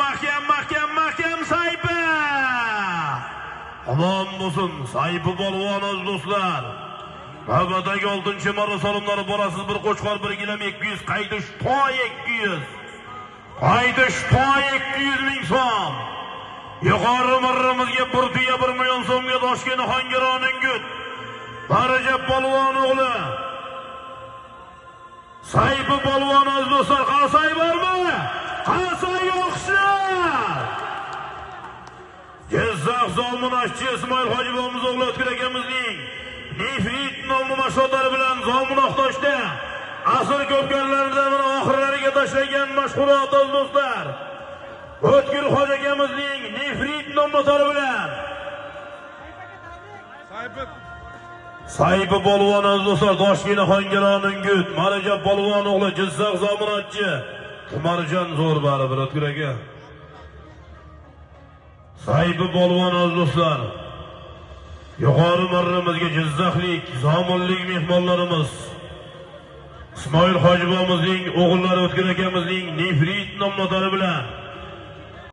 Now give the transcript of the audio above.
Mahkam, mahkam, mahkam Sayfi. Omon bo'lsin Sayfi polvon aziz do'stlar. Navbatdagi 6-marra solimlari borasiz, bir qo'chqor, bir gilam 200, qaytish to 200. Qaytish to 200 ming so'm. Yuqori marramizga bir tuya 1 million so'mga Toshkent Xongironing gut. Marajab polvon o'g'li Sayfi polvon aziz do'stlar, qarsay bormi? Qarsay yo'qsizlar. Jizzax Zominashchi Ismoil Hojibomiz o'g'li O'tkir akamizning Nefrit nomli mashg'ulotlari bilan Zomin Oqtoshda asr ko'pkarlaridan mana oxirlariga tashlagan mashg'ulot aziz do'stlar. O'tkir Hoji akamizning Nefrit nomlari bilan Sayfi polvon aziz do'stlar, Toshkent Xongironing gut, Marajab polvon o'g'li Jizzax Zominatchi. Tumarjon zo'r baribir O'tkir aka. Sayfi polvon aziz do'stlar. Yuqori marramizga jizzaxlik, zominlik mehmonlarimiz Ismoil Hojibomizning o'g'illari O'tkir akamizning Nefrit nomlari bilan